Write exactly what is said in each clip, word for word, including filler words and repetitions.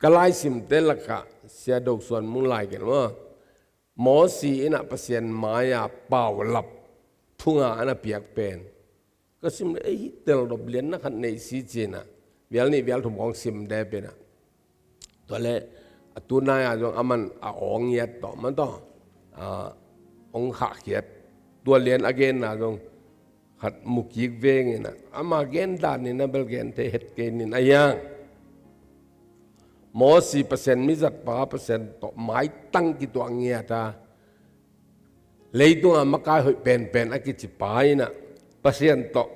ka laisimte lakah Sia Do Suan Mung lai gen maw, Mosi in ah Pasian mai-a paulap thunga a na piak pen ka sim leh, ei, tel dop lianna khat nei si ci-in ah, vial nih vial thum khawng sim dep in ah. Tua leh a tunai-a zong aman a awng ngiat tawh, man tawh, a, awng khahkhiat. Tua lian a genna zong khat mu kik veng in ah, ama gen dan in ah bel gen thei het kei ning a hiang. Mosi Pasian mizatpa, Pasian tawh maitang kituak ngiat a, leitunga makai hoih penpen a kici pa in ah Pasian tawh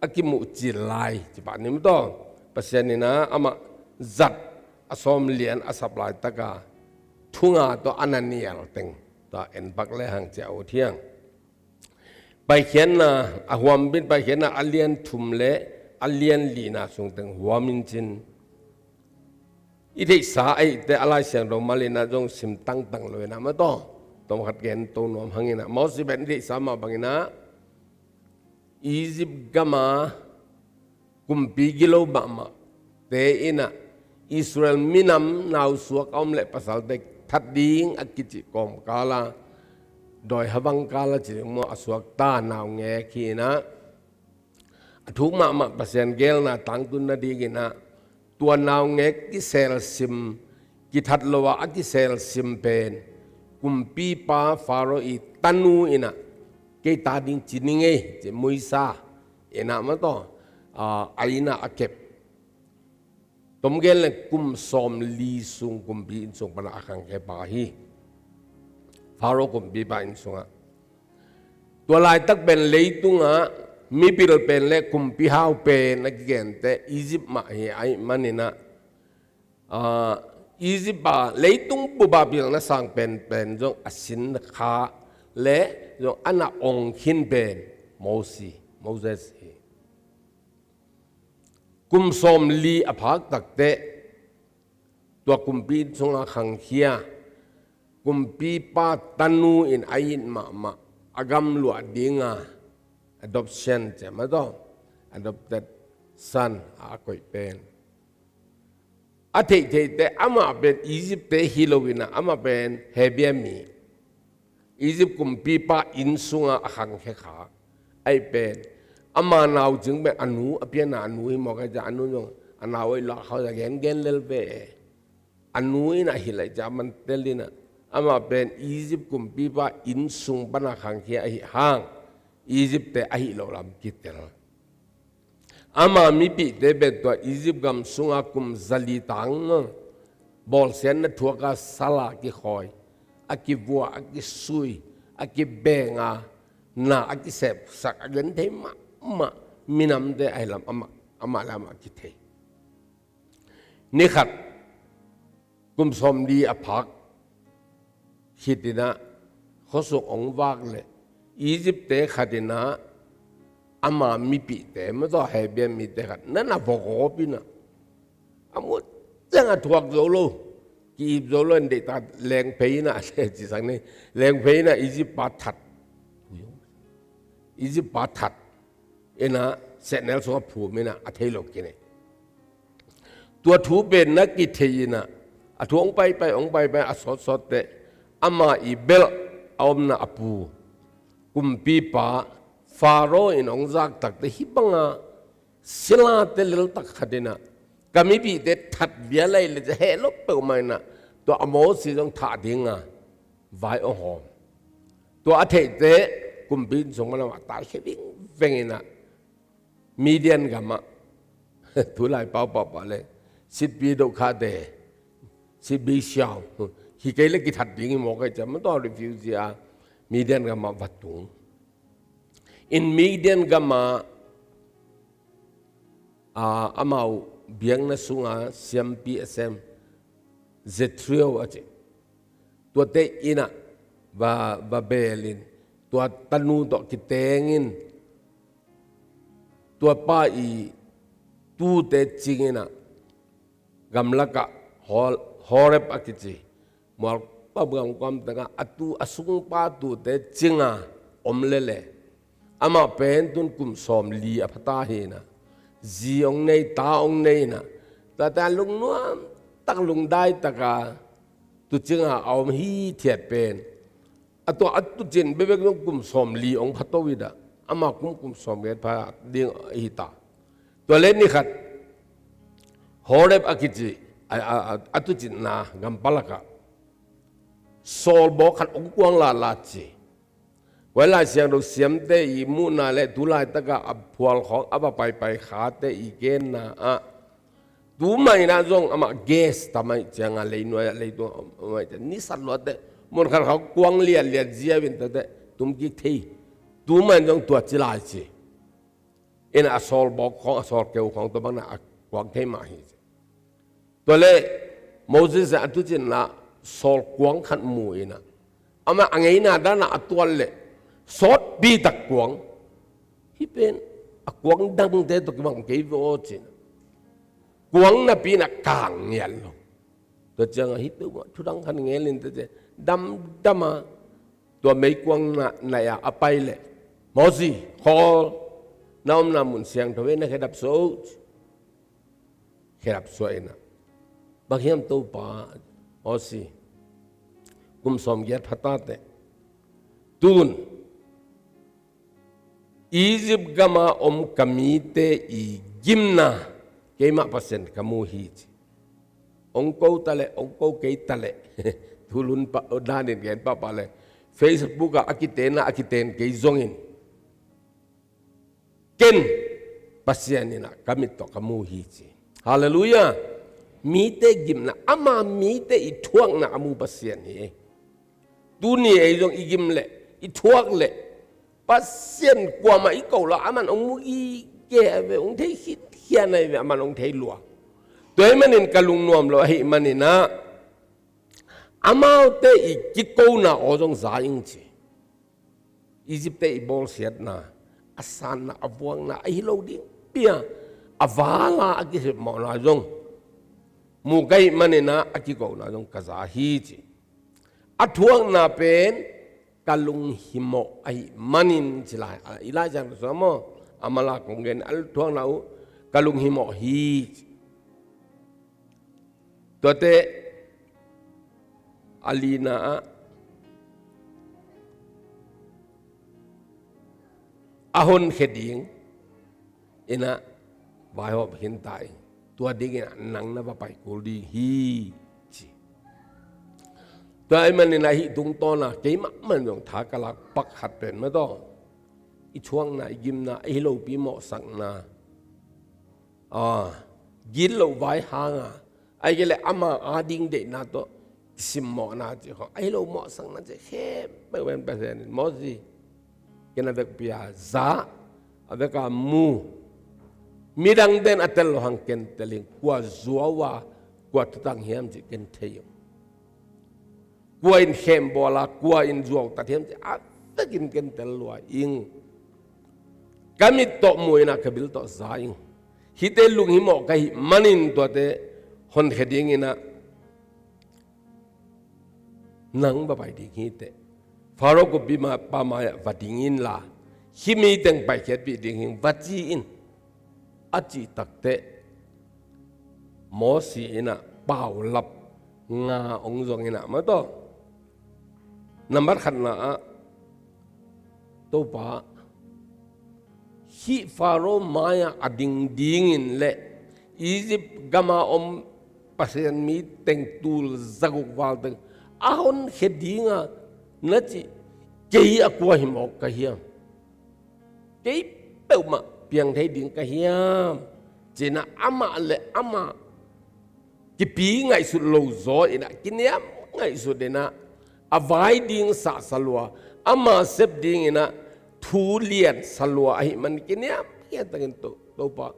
a kimuh cil lai ci pa ni maw taw. Pasian in ah amah zat a sawm lian a sap laitaka thunga tawh a na nial teng tawh en pak lehang ci a ut hiang. Paikhiatna, a huampin Paikhiatna a lian thum leh a lian lina sung teng huam in cin. I theihsa ahih teh a Lai Siangtho mal in ah zong sim tangtang lo in ah, maw taw, tawm khat gen to nuam hang in ah, Mosi pen i theihsa mah bang in ah Egypt gama kumpi gilo mahmahte in ah Israel minam nausuak a om leh pasalte that ding a kicih kawmkal a, dawi havang kal a ci ding maw, a suakta naungek hi in ah, a thuk mahmah Pasian geelna tangtun nading in ah, tua naungek kiselsim, kithat lo a a kiselsim pen kumpipa Faro i tanu in ah, kei ta ding ci ning ei ci, muisa in ah, maw taw, a, a inn ah a kep. Tom gen leng kum sawmli sung kumpi inn sung pan a khangkhia pa hi. Faro kumpipa inn sungah. Tua laitak pen leitungah mipil pen leh kumpihau pen a kigente Egypt mah hi ahih manin ah, a, Egypt a leitung bup a pilna sang penpen zong a sin kha leh zong a na ong khin pen Mosi, Moses hi. Kum sawmli a phak takteh tua kumpi inn sunga khangkhia, kumpipa tanu in a it mahmah, a gamluah dinga adoption ci a, maw taw, adopted son a koih pen. A theihtheihte amah pen Egypt-te hi lo in ah, amah pen Hebia mi, Egypt kumpipa inn sunga a khangkhia kha. Ahih pen ama naucing pen a nu, a pianna a nu hi mawk a, a nu zong a nau a i lak khau a gen gen lel ve e. A nu in ah hi lai ci a man tel in ah, amah pen Egypt kumpipa inn sung pan a khangkhia ahih hang Egypt-te ahi lo lam kitel. Ama mipihte pen tua Egypt gam sunga kum zali tang maw, bawlsiatna thuaka sala kikhawi, a kivua, a kisui, a kibenga, na a kisepsak, a genthei mahmah minamte ahi lam amah, amah le amah kithei. Ni khat kum sawmli a phak khit in ah khuasung ong vak leh Egypt-te khat in ah ama mipihte, maw taw, Hebia mite khat na na vawgawp in ah, a mut ciang a thuak zo lo, ki-ip zo lo in deihtak lengphei in ah, a le ci sak ni, lengphei in ah Egypt pa that. Egypt pa that in ah sehnel sungah phum in ah a thei lo kinei. Tua thu pen na kithei in ah, a thu ong paipai, ong paipai, a sawtsawt teh, ama i belh a omna a pu, kumpipa Faro in ong zak takteh hih banga silate leltak khat in ah, ka mipihte that vial lai leh ci a heh lo peuhmah in ah, tua a Mosi zong thah dinga vai ong hawm. Tua a theih teh kumpi inn sung pan amah taikhia vingveng in ah, Midian gamah, tulai pau pau pau leh, sitpi dohkhate, sitpi siau, hi kei leh kithat ding hi mawk a, ci a, maw taw, refugee a Midian gamah va tung. In Midian gamah, a, amau biakna sunga siampi a sem, Jethro a ci, tuate inn ah va, va beel in, tua tanu tawh kiteng in, tua pa i tuute cing in ah, gamlakah Hor-, Horeb a kici mual pam gamkuam tengah a tu, a sungpa tuute cinga om lele. Amah pen tun kum sawmli a phata hi in ah, zi ong nei, ta ong nei in ah, tate a lungnuam tak lungdai taka tuucing a om hithiat pen, a tua a tuucin bekbek zong kum sawmli hong pha to hi dah. Ama kum, kum sawmgiat pha ding hi ta. Tua leh ni khat Horeb a kici a, a, a, a tuucinna gampalakah sawlbawk khat hong kuang latlat ci. Tua Lai Siangtho siamte i muhna leh tu laitaka a phual khawng a va paipai khate i genna ah, tu mah in ah zong amah gas tam ahih ciangin leinuai ah, leitung ah om ahih ciangin ni sat luatteh mun khat khawng kuang liatliat ziau in tate tum kik thei. Tu mah in zong tua ci lai ci. In ah a sawlbawk khawng, a sawlkeu khawng tua bangin a kuang thei mah hi ci. Tua leh Moses in a tuucinna sawl kuang khat mu in ah, amah a ngeina dan a a tuat leh sawtpi tak kuang, hih pen a kuang dangte tawh kibang kei ve aw ci-in ah, kuang napi in ah kang ngiat lo. Tua ciangin hih peuhmah thu dang khat ngel in tate damdam a, tua meikuang na, na-ah a pai leh, Mosi, khawl, na omna mun siangtho hi, na khedap suah uh ci. Khedap suah in ah, bang hiam Topa, Mosi, kum sawmgiat pha ta teh, tun Egypt gama om ka mite i gimna keimah Pasian ka mu hi ci. Hong ko ta leh, hong ko kei ta leh, thulu pa, danin gen pahpah leh, Facebook ah a kitenna a kiten kei zongin, ken Pasian in ah ka mit tawh ka mu hi ci. Halleluiah. Mite gimna, ama mite i thuakna a mu Pasian hi. Tuni ei zong i gim leh, i thuak leh, Pasian kuamah i ko lo, aman hong mu gige ve, hong thei khit hian ahi ve, aman hong thei lua. Tua ahih manin ka lungnuam lo ahih manin ah, amaute i kikona aw zong za ing ci. Egypt-te i bawlsiatna, a sanna, a vuakna, ahi lo ding pi a, a vala a kisimmawhna zong mu ka hih manin ah, a kikona zong ka za hi ci. A thuakna pen ka lunghimawh ahih manin ci lai. A, i Lai Siangtho sung ah maw, a mala kong gen, a thuakna uh ka lunghimawh hi ci. Tuate a lina ah, a honkhia ding in ah vaihawm khin ta ing. Tua dingin ah nang na va pai kul ding hi ci. Tua ahih manin ah hih tungtawn ah keimah man zong tha ka lak pak khat pen mah tawh, i thuakna, i gimna, ahi lopi mawhsakna, a, gitloh vai hang a, ahih kei leh ama ading deihna tawh kisimmawhna cih khawng, ahi lo mawhsakna cih khempeuh pen Pasian in, Mosi, ken a vekpi a za, a vek a mu, midangte'n a tel loh hang ken tel ing, kua zuau a, kua thutang hiam cih ken thei ung. Kua in khembawl a, kua in zuautat hiam cih a vekin ken tel lua ing. Ka mit tawh mu in ah ka bil tawh za ing. Hihte lunghimawh ka hih manin tuate honkhia dingin ah nang va pai ding hi teh. Faro kumpipa mai-ah va ding inla, hih mi teng paikhiatpih ding hi ing va ci in, a cih takteh Mosi in ah paulap nga hong zong in ah, mah tawh, nambat khatna ah, Topa, hih Faro mai-ah a ding dingin leh Egypt gama om Pasian mi teng tul zaguk val teng a honkhia ding a na cih, kei a kua hi mawk ka hiam? Kei peuhmah piang thei ding ka hiam? Ci-in ah amah leh amah kipi ngaihsut lo zaw in ah, kiniam ngaihsut in ah, a vai ding sahsa lua, ama sep dingin ah thu liansa lua ahih man kiniam khian takin, To, Topa,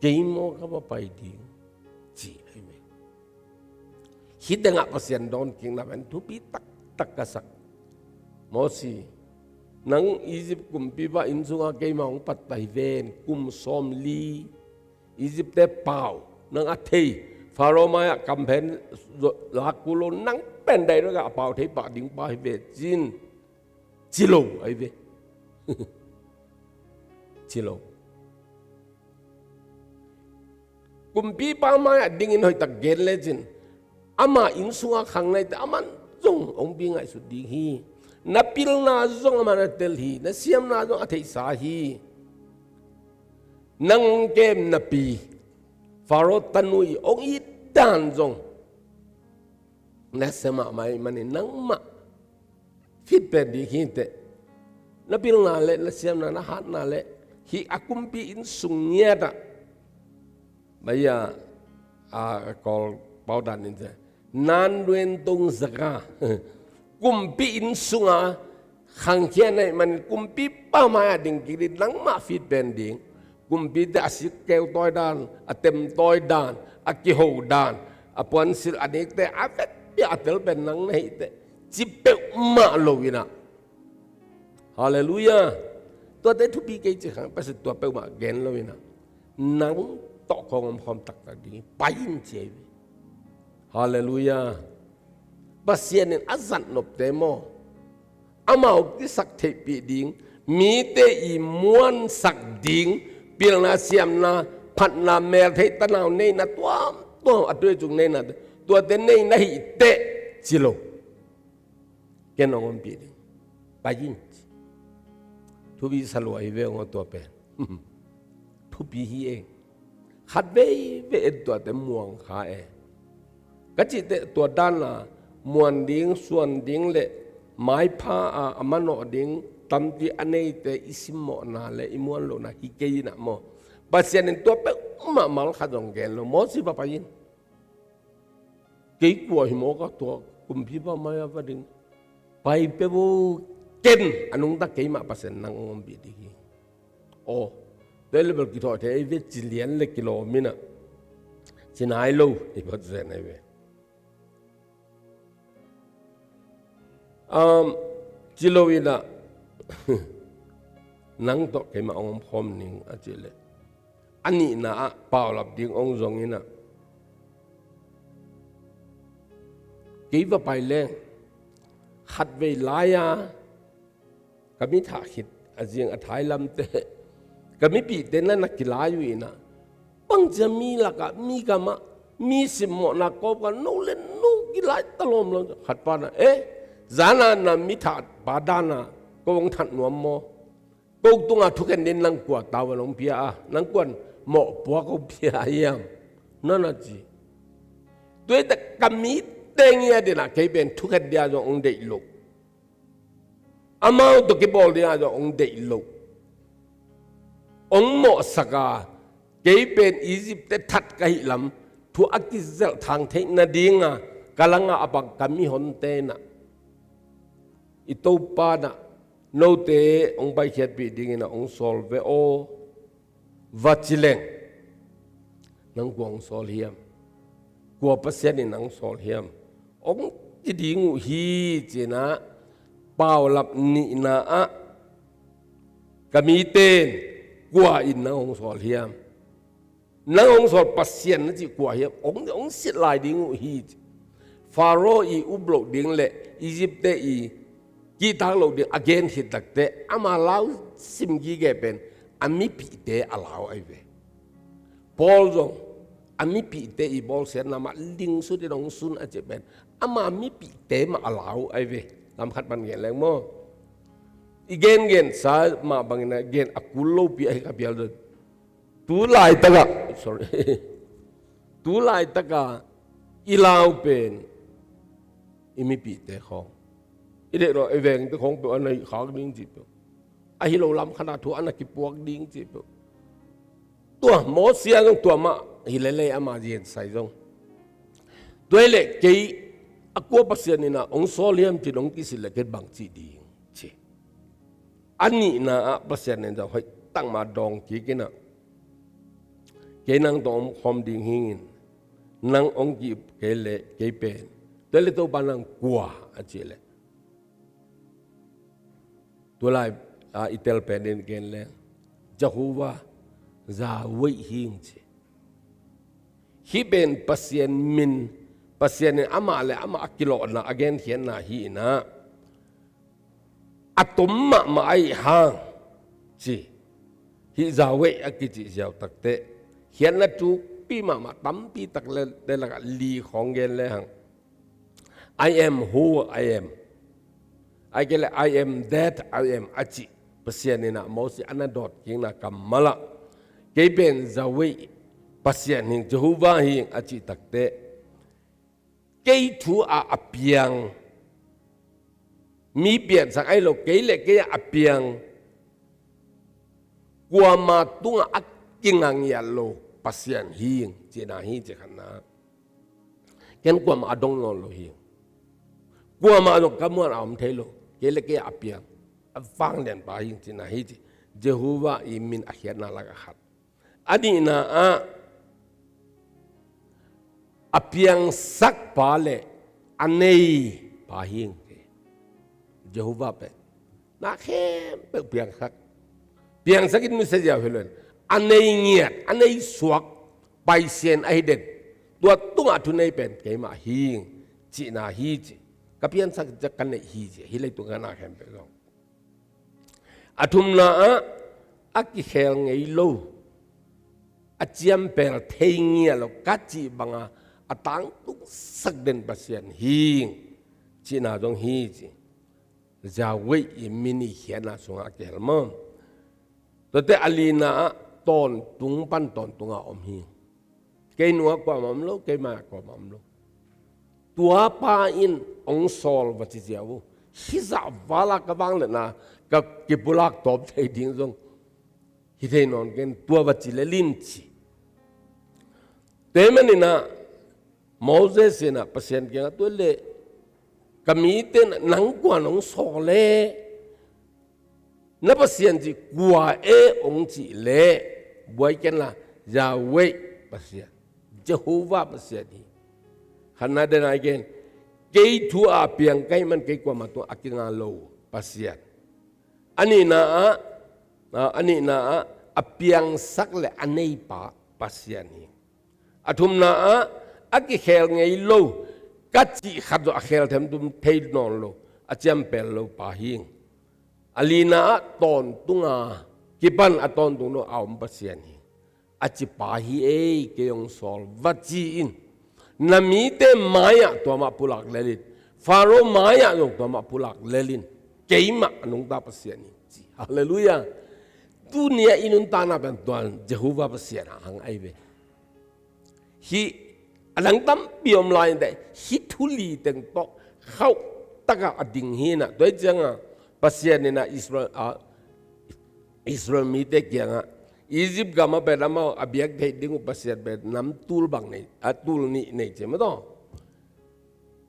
kei maw ka va pai ding, ci ahi ve. Hih tengah Pasian dawnkikna pen thupi taktak ka sak. Mosi, nang Egypt kumpipa inn sungah keima hong patta hi ven, kum sawmli Egypt-te pau nang a thei, Faro mai-ah kamphen lak kul lo, nang pen direct a pau thei pah ding pa hi ve, ci-in ci lo ahi ve. Ci lo. Kumpipa mai-ah dingin hoihtak gen lecin, ama inn sunga khang na hih teh aman zong hong pi ngaihsut ding hi. Na pilna zong aman a tel hi. Na siamna zong a theihsa hi. Nang hong kem napi Faro tanu i hong it dan zong na sia mahmah ahih manin nangmah fit pen ding hi teh. Na pilna le na siamna, na hatna le hih a kumpi inn sung ngiat ah, baya, a, Kawl pau dan in ci, nan duen tung zaka, kumpi inn sunga khangkhia na hih manin kumpipa mai-ah ding kik ding, nangmah fit pen ding. Kumpite a sikkeu tawi dan, a tem tawi dan, a kiho dan, a puansilh a nikte, a vekpi a tel pen nang na hih teh, ci peuhmah lo in ah. Halleluiah. Tuate thupi kei ci khang, Pasian tua peuhmah gen lo in ah, nang tawh kong omkhawm taktak ding hi, pai in, ci hi. Halleluiah. Pasian in a zat nopte maw, amau kisaktheihpih ding, mite i muansak ding, pilna, siamna, phatna, meltheih, tanau neihna tuamtuam, a tuicing neihna, tuate nei na hih teh, ci lo. Ken hong ompih ding, pai in, ci. Thupi sa lua hi ve, hong aw, tua pen. Thupi hi e. Khatveivei in tuate muang kha e. Ka cih teh tua dan a muan ding, suan ding le maipha a, a manawh ding tampi a neite i simmawhna le i muan lohna hi kei in ah maw, Pasian in tua peuhmah mal khat zong gen lo. Mosi, va pai in. Kei kua hi mawk a, tua kumpipa mai-ah va ding? Pai peuh o, ken a nungta keimah Pasian nang hong ompih ding hi. Aw, tua le bel kithawh thei ei ve, ci lian le kilawm in ah, ci nai lo hi, phat zen ei ve. Um, ci lo in ah, nang tawh keimah hong omkhawm ning, a cih leh, a nihna ah paulap ding hong zong in ah, kei va pai leng, khatvei lai-a ka mi thah khit a zing a thailamte, ka mipihte na na kilai uh in ah, bangcia mi lakah, mi gamah, mi simmawhna kawmkal, no le no kilai ta lawmlawm. Khat pa na, eh, zan a na mi thahpa dan a ko hong that nuam maw? Ko tungah thukhen ding nang kua tavuan hong pia a, nang kuan mawhpuak hong pia a hiam? Na na ci. Tua hi teh ka mite ngiat in ah kei pen thukhen ding ah zong hong deih lo. Amau tawh kibawl ding ah zong hong deih lo. Hong mawhsak a, kei pen Egypt-te that ka hih lam thu a kizelh thang theih nading a, ka langah a bang ka mihonte in ah, i Topa in ah note hong paikhiatpih dingin ah hong sawl ve aw, va ci leng, nang kua hong sawl hiam? Kua Pasian in nang sawl hiam? Hong ci ding uh hi, ci-in ah, paulap nihna ah, ka mite in kua in nang hong sawl hiam? Nang hong sawl Pasian na cih kua hiam? Hong, hong sit lai ding uh hi, ci. Faro i up loh ding le Egypt-te i kihtak loh ding a gen khit takteh, ama lau sim gige pen a mipihte a lau ahi ve. Paul zong a mipihte i bawlsiatna mah lingsut in hong sun a cih pen ama mipihte mah a lau ahi ve. Lam khat pan gen leng maw, i gengensa mah bangin a gen a kul lopi ahi ka pial zong. Tu laitakah, sorry. Tu laitakah i lau pen i mipihte khawng, i deih lo i vengte khawng peuh a na hih khak ding cih peuh, ahi lo lam khat ah thu a na kipuak ding cih peuh. Tua Mosi zong tua mah hi lel ei, ama zingsai zong. Tua hi leh kei a kua Pasian in ah hong sawl hiam ci-in hong kisit leh kei bang ci ding, ci. A nihna ah Pasian in zong hoih tak mah dawng kik in ah, kei nang tawh omkhawm ding hi ing, nang hong ki-ip kei leh kei pen, tua leh Topa nang kua a cih leh, tu lai a i tel pen in gen leng, Jehovah Yahweh hi ing, ci. Hih pen Pasian min, Pasian in amah le amah a kilawhna a genkhiatna hi in ah, a tom mahmah ahih hang, ci. Hih Yahweh a kicih ziau takteh, khiatna tuk, tampi mahmah, tampi tak le, le lakah li khawng gen le hang. "I am who I am." Ai kei le, "I am that I am," a cih Pasian in ah Moses a na dawt kikna kammal ah, "Kei pen Yahweh Pasian hi ing, Jehovah hi ing," a cih takteh, kei thu a a piang, mi piansak ahi lo, kei le kei a a piang, kuama tungah a kinga ngiat lo Pasian hi ing, cihna hi ci khatna. Ken kuamah a dong nawn lo hi ing. Kuamah zong ka muan a om thei lo. Kei le kei a a piang, a vanglianpa hi ing cihna hi ci. Jehovah i min a khiatna lakah khat. A nihna ah, a piangsakpa le a neipa hi ing. Jehovah pen na khempeuh piangsak. Piangsak in misa ziau hi lo in, a nei ngiat, a nei suak Pasian ahi den, tua tungah thunei pen keimah hi ing, cihna hi ci. Ka piansak ciang ka neih hi ci, hih leitung a na khempeuh zong. A thumna ah, a kikhel ngei lo, a ciampel thei ngiat lo ka cih banga a tangtungsak den Pasian hi ing, cihna zong hi ci. Yahweh i min i khiatna sungah a kihel maw. Tuate a lina ah, tawntung pan tawntunga om hi. Kei nungah kuamah om lo, kei maiah kuamah om lo. Tuapa in hong sawl va ci ziau uh. Hih zah vala ka vangliatna ka kipulak tawp thei ding zong hi thei nawn ken, tua va ci lel in ci. Tua ahih manin ah Moses in ah Pasian kiangah, "Tua leh ka mite in ah nang kua'n hong sawl e? Na Pasian cih kua e?" hong cih leh, buai ken la, Yahweh Pasian, Jehovah Pasian hi. Khatna, dena i gen, kei thu a piang ka hih man kei kuamah tungah a kinga lo Pasian. A nihna ah, a, a nihna ah, a piangsak le a neipa Pasian hi. A thumna ah, a kikhel ngei lo ka cih khat zong a khel themthum thei nawn lo, a ciampel lo pa hi. A lina ah, tawntunga kipan a tawntung lo a om Pasian hi. A cipa hi ei, kei hong sawl va ci in. Na mite mai-ah tua mah pulak lel in. Faro mai-ah zong tua mah pulak lel in. Keimah a nungta Pasian hi ci. Halleluiah. Tuni-ah i nuntakna pen tua Jehovah Pasian a hang ahi ve. Hih a dang tampi om lai inteh, hih thu li teng tawh khauh takah a ding hi in ah, tua hi ciangah Pasian in ah Israel, ah, Israel mite kiangah, Egypt gamah pen amau a biak theih ding uh Pasian pen nam tul bang nei, a tul nih nei ci maw taw.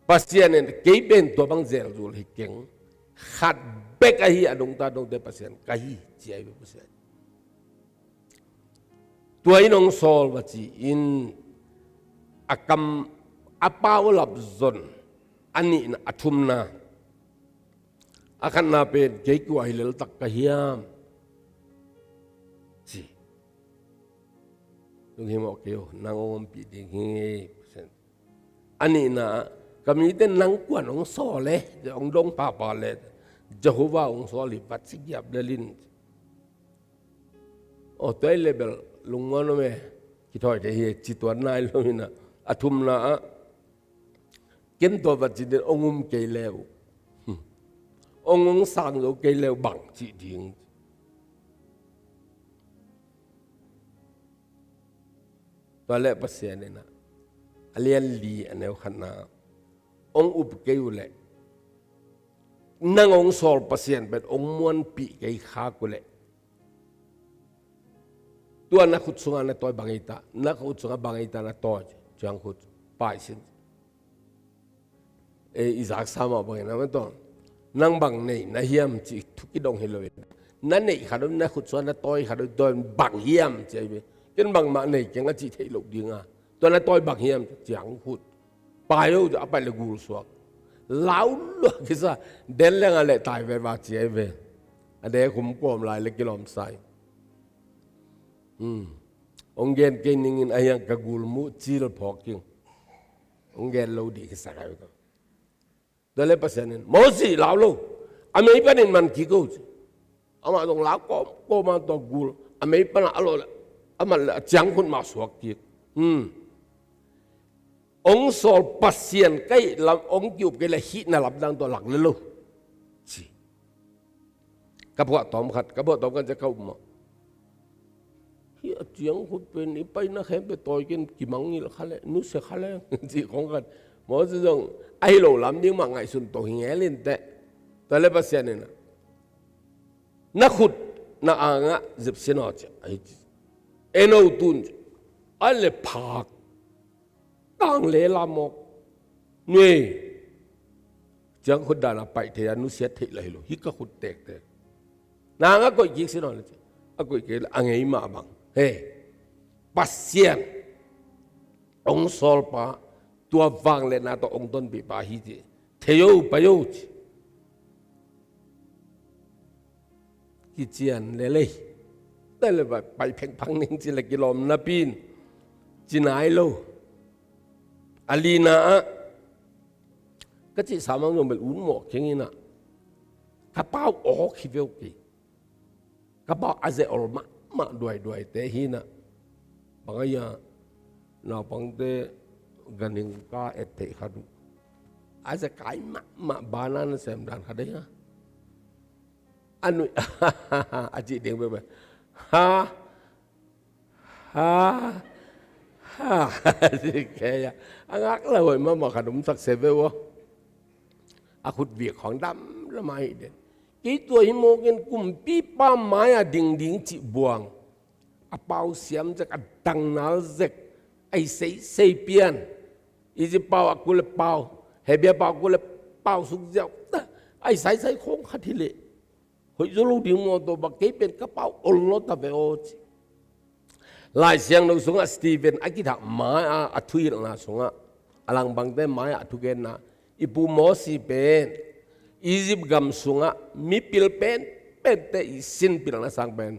Pasian in, "Kei pen tua bang zelzul hi keng. Khat bek ahi, a nungta dongte Pasian ka hi," ci ahi ve Pasian. Tua in hong sawl va ci in, a kam, a pau a lap zon, a nihna, a thumna. A khatna pen, "Kei kua hi lel tak ka hiam?" ci. "Lunghimawh kei o, nang hong ompih ding hi." A nihna, "Ka mite nang kua'n hong sawl e?" hong dong pahpah leh, "Jehovah hong sawl hi," va ci giap lel in. Aw, tua hi leh bel lungmuan om e, kithawi thei hi e, ci tuan nai lo hi in ah. A thumna ah, "Ken tua va ci den, hong um kei le uh, hong, hong sang zo kei le uh bang ci ding?" Tua leh Pasian in ah, a lian li, a neu khatna, "Hong up kei uh leh, nang hong sawl Pasian pen hong muanpih kei khak uh leh, tua na khut sungah na tawi bang hi ta, na khut sungah bang hi ta na tawi, ciangkhut, paisin. E, i zaksa mah bangin a maw taw, nang bang nei na hiam cih thu kidong hi lo in, na neih khat uh, na khut sungah na tawi khat uh, tawi bang hiam ci ahi ve. Ken bangmah nei keng a cih theih loh ding a, tua na tawi bang hiam, ciangkhut. Pai o, a pai le gul suak. Lau lua kisa, den leng a leh tai veva ci ahi ve. A de khum kawm lai le kilawm sai. Hmm. Hong gen kei ning in, a hiang ka gul muh cil phawk king. Hong gen lo dih kisa kai ve. Tua leh Pasian in, "Mosi, lau lo. A mei panin man kik o," ci. Amah zong lau kawm, kawm a tua gul a mei pan a lawh leh, a man leh a ciangkhut mah suak kik. Hmm. Ong sawl Pasian ka hih lam ong ki-up kei leh hih na lamdang tawh lak le lo. Ci. Ka phuah tawm khat, ka phuah tawm khat ciang ka um mah. Hih a ciangkhut pen i paina khempeuh tawi ken kimangngilh kha leh, nusia kha leh, cih khong khat. Moses zong ahi lo lam ding mah ngaihsun to hi ngel inteh. Tua leh Pasian in ah, na khut na angah zep sin aw ci. Ahi ci. En o tun ci. A leh phak. Tang le lamawk. Nuei. Ciangkhut dan a paih thei a nusiat theih lah hi lo. Hih ka khut tektek. Nang a koih kik sin aw le ci. A koih kik a ngei mah bang. He. Pasian. Ong sawlpa. Tua vangliatna tawh ong tonpihpa hi ci. Thei o, pai o ci. Kician lel ei. Tua leh pai phengphang ning ci leh kilawm napi in ci nai lo. A lina ah ka cih sa mang zong bel un mawh keng in ah, ka pau awk hi ve uh kei. Ka pau a ze ol mahmah duaiduaite hi in ah. Bang a hia, naupangte ganhing ka et theih khat uh. A ze kai mahmah bana na sem dan khat ei ha. A nuih a cih ding bekbek. Ha. Ha. Ha. Ci kei a. A ngak la hoih mahmah khat om sak se ve uh. A khut vik khawng dam lam a hi den. Kei tua hi mawk in kumpipa mai-ah dingding cih buang. A pau siam zek, a dang nal zek, a hi seisei pian. Egypt pau a kul le pau, Hebrew pau a kul le pau suk ziau. A hi saisai khawng khat hi leh. Hoih zo lo ding maw, tua bang kei pen ka pau ol lo ta ve aw ci. Lai Siangtho sungah Stephen a kithak mai-ah a thuhilhna sungah, a langbangte mai-ah a thugenna, i pu Mosi pen Egypt gam sungah mipil penpente i sin pilna sang pen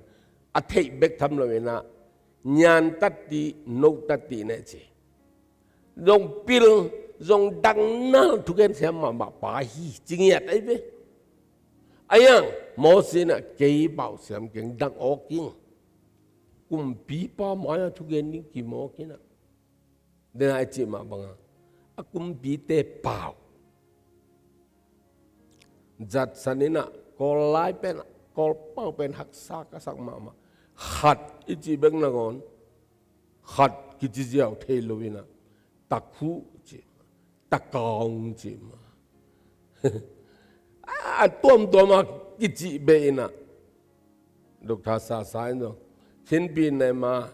a theih bek tham lo in ah, nian tatti, no tatti ne ci. Zong pil, zong dang nal thugen siam mahmah pa hi ci ngiat ahi ve. A hiang, Mosi in ah kei pau siam keng, dang awk ing. Kumpipa mai-ah thugen ding kim awk in ah. Den a i cih mah bang a, a kumpite pau. Judson in ah Kawl lai pen, Kawl pau pen haksa ka sak mahmah. Khat i cih bek nangawn, khat kici ziau thei lo in ah, Takhu ci mah, Takaung ci mah. A tuamtuam a kicih beh in ah, Doctor Sasa in zong, Khinpi nei ma,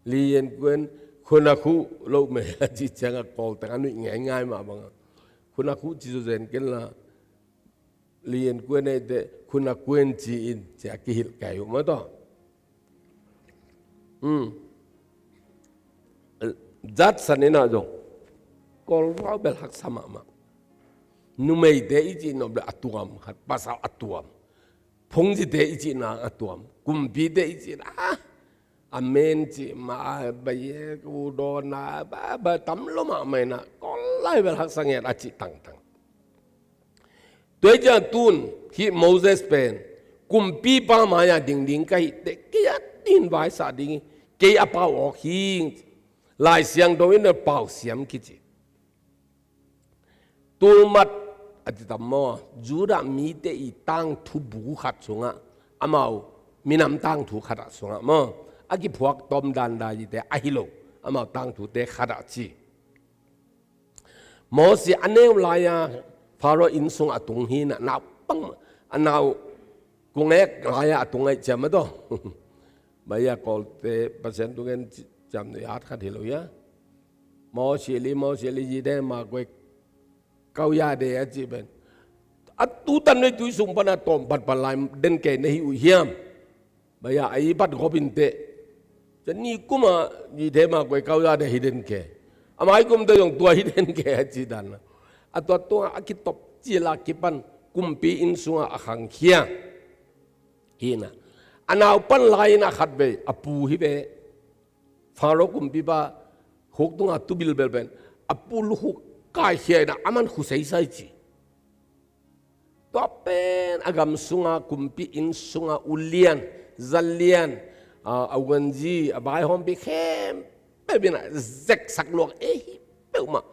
Lian Kuen, Khunakhu lo mei a cih ciang a Kawl teng a nuih ngeingai mah bang a. Khunakhu ci zo zen ken la, Lian Kuen ei teh, Khunakuen ci in, ci a kihilh kei uh mah tawh. Hmm. Judson in ah zong, Kawl pau bel haksa mahmah. Numeite i cih nop le a tuam khat, pasal a tuam. Phungzite i cihna a tuam. Kumpite i cihna, ah, amen cih mah, baye, udona, ba, ba, tam lo mahmah in ah, Kawl lai bel haksa ngiat a cih tangtang. Tua hi ciang tun, hih Moses pen, kumpipa mai-ah dingding ka hih teh, kei a din vaisah ding hi, kei a pau awk hing, Lai Siangtho in a pau siam kici. Tulmat a ci tam maw, Judah mite i tangthu bu khat sungah, amau minam tangthu khat ah sungah maw, a kiphuak tawm dandan i te ahi lo, amau tangthute khat ah ci. Mosi a neu lai-a Pharaoh inn sungah a tung hi in ah, naupang a nau kungek lai-a a tung ahih ciang mah tawh. Baya Kawlte Pasian tungin ci-, ciam nuih hat khat hi lo hia. Mosi li, Mosi li, ji de ma koi kau ya de a ci pen. A tu tan nei tui sung pan a tawm patpat lai den kei na hi uh hiam. Baya a i pat gop in teh. Ciang ni kum a ji de ma koi kau ya de hi den kei. A mai kum te zong tua hi den kei a ci dan a. A tua tua a kitop ci la kipan kumpi inn sungah a khangkhia. Hi in ah. A nau pan lai in ah khat vei, a pu hi ve. Pharaoh kumpipa khuk tungah tu bilbel pen, a pu lukhuk kaikhia in ah, a man khu seisai ci. Tua pen a gam sunga, kumpi inn sunga, ulian, zalian, a, a uanzi, a vaihawmpi khempeuh peuh in ah zeksak luak ei hi peuhmah.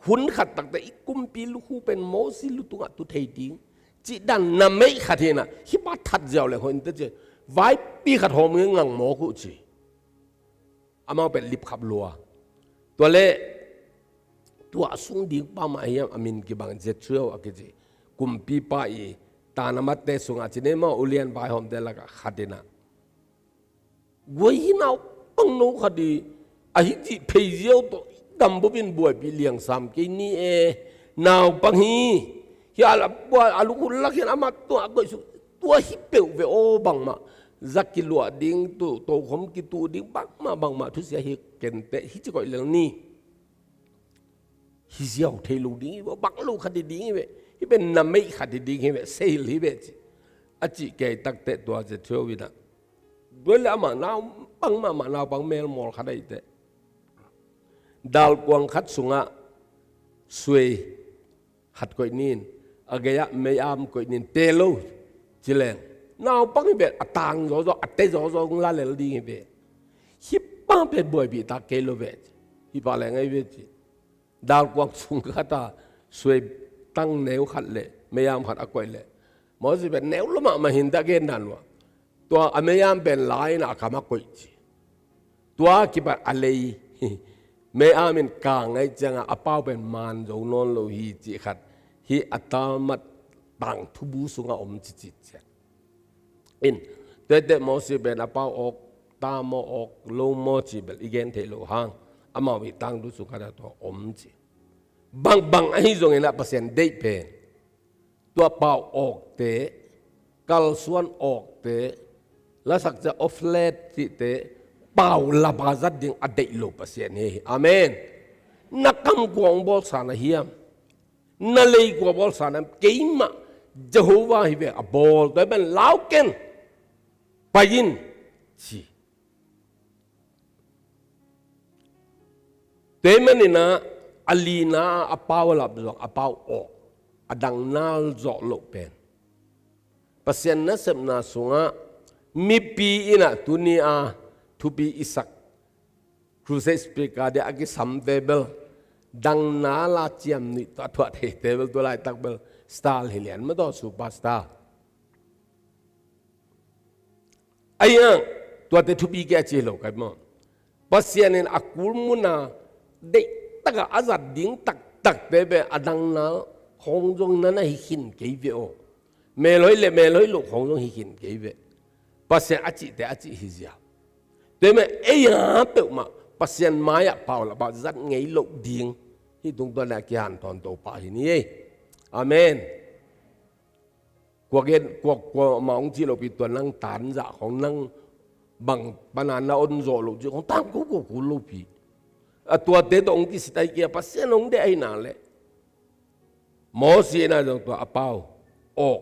Hun khat takte i kumpi lukhu pen Mosi lu tungah tu thei ding cih dan na meih khat hi in ah, hih pa that ziau leng hoih in teh ci. Vaipi khat hawm ngang mawk uh ci. Amau pen lipkhap lua. Tua leh tua sung ding pa mah hiam, a min kibang Jethro a kici, kumpipa i tanamatte sungah ci nei maw, ulian vaihawmte lakah khat in ah, guai hi naupang no khat hi, a hi cih phei ziau tawh gambup in buaipih liangsam kei ni e, naupang hi. Hia a buai a lukhu lak hian amah tua a koih suk, tua hi peuh ve aw, bangmah za kiluah ding, tu tokhom kituh ding, bangmah bangmah thusia hi kenteh, hi ci koih lel ni. Hi ziau thei lo ding hi ve, bang lo khat hi ding hi ve, hi pen na meih khat hi ding hi ve, sale hi ve ci. A cih kei takteh tua Jethro in ah, tua leh amah naupang mahmah, naupang melmawl khat ahih teh, dalkuang khat sungah suai khat koih ni in, a gei-ah mei-am koih ni in, teel lo ci leng, naupang hi ve, a tang zawzaw, a te zawzaw hong la lel ding hi ve. Hih pa pen buaipih tak kei lo ve ci. Hih pa leng ahi ve ci. Dalkuang sung khat ah suai tang neu khat leh mei-am khat a koih leh, Mosi pen neu lo mahmah hi in teh a gen dan uh ah, tua a mei-am pen la in ah a kam ah koih ci. Tua kipan a lei mei-am in kang ahih ciangah a pau pen man zo nawn lo hi cih khat hih a Talmud tangthu bu sungah om ci ci ciat. In, tua teh Mosi pen a pau awk ta maw, awk lo maw cih bel i gen theih loh hang, amau i tangthu sung khat ah tua om ci. Bangbang ahi zongin ah Pasian deih pen tua pau awkte, kalsuan awkte, lasak ciang offlate cihte, pau lap a zat ding a deih lo Pasian hi. Amen. Na kam kua hong bawlsa na hiam? Na lei kua bawlsa na hiam? Keimah Jehovah hi ve a bawl, tua hi pen lau ken, pai in ci. Tua ahih manin ah a lina ah a pau a lap zawh, a pau awk, a dang nal zawh loh pen Pasian nasepna sungah mipi in ah tuni a thupi i sak crusade speaker dia a kisamte bel, dang nal a ciamnuih tawh a thuah theite bel, tua laitak bel star hi lian mah tawh, superstar. Ahi hang, tuate thupi kei a ci lo kai maw. Pasian in a kul mun a deihtak a a zat ding taktakte bel a dang nal khawng zong na na hi khin kei ve aw. Melhoih leh melhoih loh khawng zong hi khin kei ve. Pasian a cihte a cih hi ziau. Tua ahih manin ei a peuhmah Pasian mai-ah pau lap a zat ngei loh ding, hih tungtawn a kihanthawn to pah hi ni ei. Amen. Kua gen, kua, kuamah hong cih lohpi, tua nang tanzah khawng, nang bang pana na on zawh loh cih khawng tangko ko kul lohpi. A tuate tawh hong kisit ahi kei a, Pasian hong deih ahih nak leh. Mosi in ah zong tua a pau awk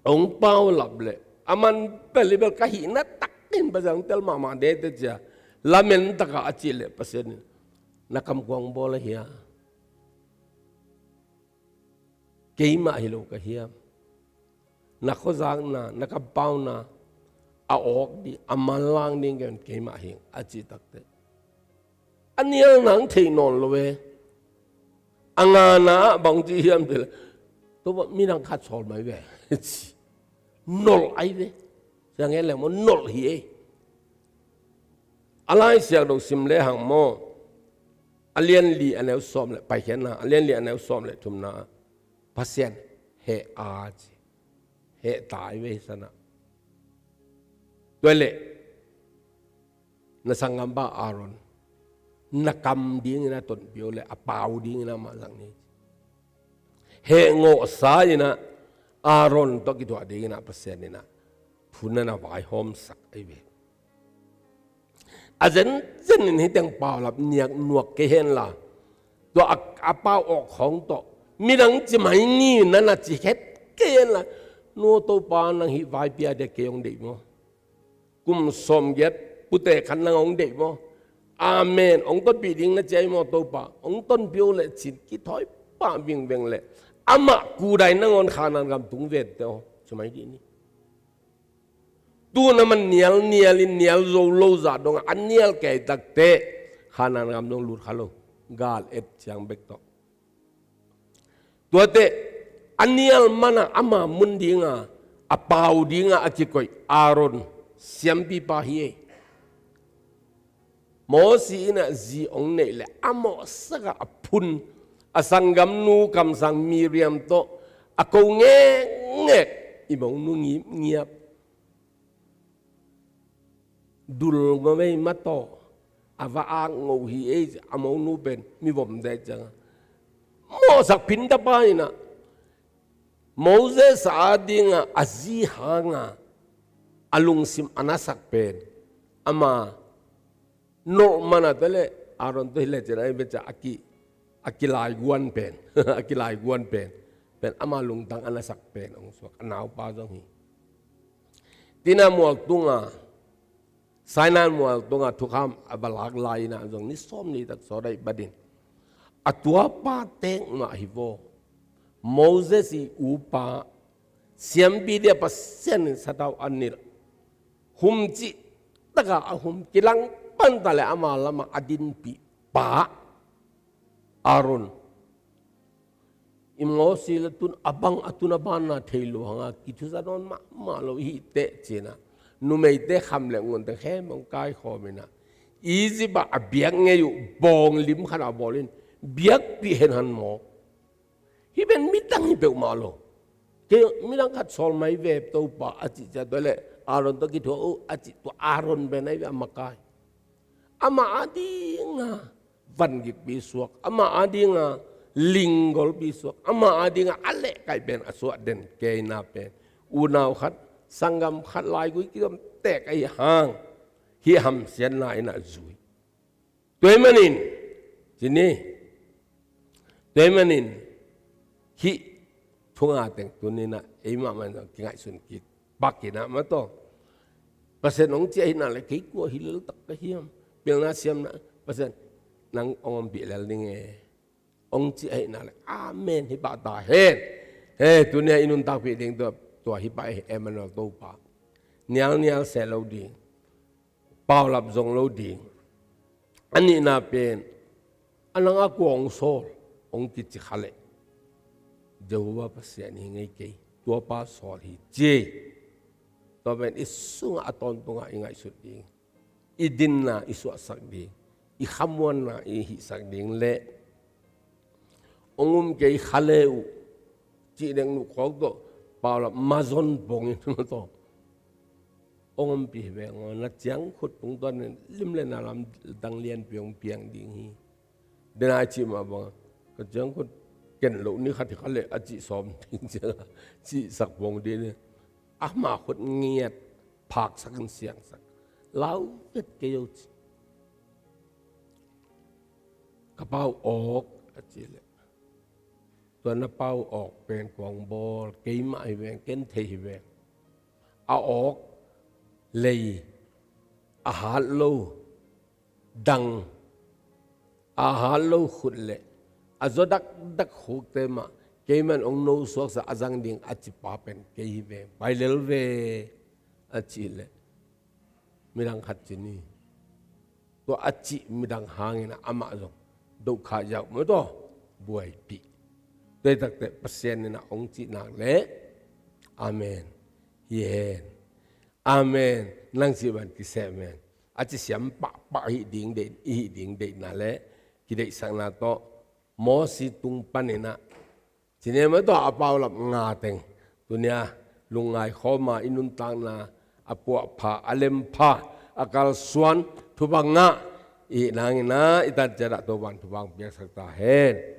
hong pau lap leh, a man bel i bel ka hihna takin Pasian hong tel mahmah dete ci a, lamen tak a a cih leh Pasian in, na kam kua hong bawl ahia? Keimah hi lo ka hiam? Na khuazakna, na kampauna a awk ding, a manlang ding ken keimah hi ing, a cih takteh, a nialna hong theih nawn lo e. A ngana ah bang ci hiam cih leh, Topa, midang khat sawl mai ve, ci. Nolh ahi ve. Siang hen leng maw, nolh hi e. A Lai Siangtho sim lehang maw, a lian li a neu sawm leh, Paikhiatna a lian li a neu sawm leh thumna ah, Pasian heh a ci. Heh ta ahi ve hi san ah. Tua leh, na sanggampa Aaron, na kam dingin a tonpih o leh a pau dingin amah zang ni. Heh ngawhsa in ah Aaron tawh kithuah dingin ah Pasian in ah phun a na vaihawmsak ahi ve. A zenzen in hih teng paulap niak nuak kei hen la, tua a, a pau awk khawng tawh midang ci mai ni na na ci khet kei hen la, nu aw, Topa nang hih vaipi a dia kei hong deih maw? Kum sawmgiat pute khat nang hong deih maw? Amen. Hong tonpih ding na ci ahi maw, Topa? Hong tonpih o leh cin kithawi pah vingveng leh, amah kudai nangawn Khanaan gam tung vente aw, ci mai dih ni. Tu na man nial nial in nial zo lo zah dong a nial kei takte Khanaan gam dong lut kha lo. Gal et ciang bek tawh. Tuate a nial mana ama mun dinga a pau dinga a kikoih Aaron siampipa hi ei. Mosi in a zi ong neih le a mawhsaka a phun a sanggamnu kamsang Miriam tawh a ko ngekngek i monu ngipngiap. Dul ngawei mataw a va ak ngo hi ei a monu pen mi vom dek cianga mawhsak phin tapa inah Moses a dinga a zi hanga a lungsim a nasak pen ama nolh mana tele Aaron tawh hi le cin a i beca a ki a kilaiguan pen a kilaiguan pen pen ama lungtang a nasak pen ong suak a naupa zong hi. Tina mual tunga Sinai mual tunga thukham a va lak lai inah zong ni sawm ni tak sawt aih batin a tuapa tek mah hi vaw. Moses i upa siampi dia Pasian in satau a nilh hum cih taka a hum kilang panta le ama lama a dinpih pa Aaron i Mosi le tun a bang a tun a banna thei lo hanga kithusa nawn mahmah lo i hih teh cinah numeite kham le ngunte khem hong kaikhawm inah Egypt ah a biak ngei uh bawng lim khat a bawl in biakpih hen han maw. Hih pen midang hi peuhmah lo. Kei midang khat sawl mai ve Topa a cih ciah tua le Aaron tawh kithuah uh a cih tua Aaron pen ahi ve a makai. Amah a dinga van gikpi suak, amah a dinga linggolpi suak, amah a dinga a lehkaih pen a suah den keina pen unau khat, sanggam khat, laigui kizom tek ahi hang hih hamsiatna in a zui. Tua ahih manin cini tua ahih manin hih thunga teng tuninah eimah man kingaihsun kik bakinah mataw. Pasian hong ciah hinah le kei kua hi leltak ka hiam? Pilna siamna Pasian nang hong ompih lel ding e. Hong ciah hinah le amen hi pah ta hen. He tunia i nuntakpih ding tua tua hi pah e Emmanuel Topa. Nialnial seh lo ding. Paulap zong lo ding. A nihna pen a nang a kua hong sawl hong kici kha leh Jehovah Pasian hi ngei kei, tuapa sawl hi ci. Tua pen i sungah a tawntungah i ngaihsut ding, i dinna i suahsak ding, i khamuanna i hihsak ding le hong um kei kha le uh cih dek nukhawk tawh Paulap mazon pongin tawh hong ompih hi veng aw. Na ciangkhut tungtuan in lim le na lam dang lianpi hong piang ding hi. Dena i cih mah banga ka ciangkhut ken loh ni khat hi kha leh a cih sawm ding cianga cihsak pong ding ni. Ama khut ngiat phaksak in siangsak lau vet kei o ci. Ka pau awk a cih leh tua na pau awk pen kuang bawl keimah hi veng ken thei hi veng. A awk lei a hat lo dang a hat lo khut le a zaw dakdak khukte mah keiman hong no suaksa a zang ding a cipa pen kei hi veng. Pai lel ve a cih leh midang khat ci ni. Tua a cih midang hangin amah zong dohkha yauh maw tua buaipih. Tua hi takte Pasian in a hong cih nak leh amen hi hen. Amen. Nang cih ban kiseh men a ci siam pahpah hih ding deih i hih ding deihna le kideihsakna tawh Mosi tung paninah Cinema tawh a paulap nga teng tunia lungngai khawma i nuntakna a puahpha a lempha a kalsuan thupha ngah i hih nanginah i tan ciatah Topan thupha hong piaksak ta hen.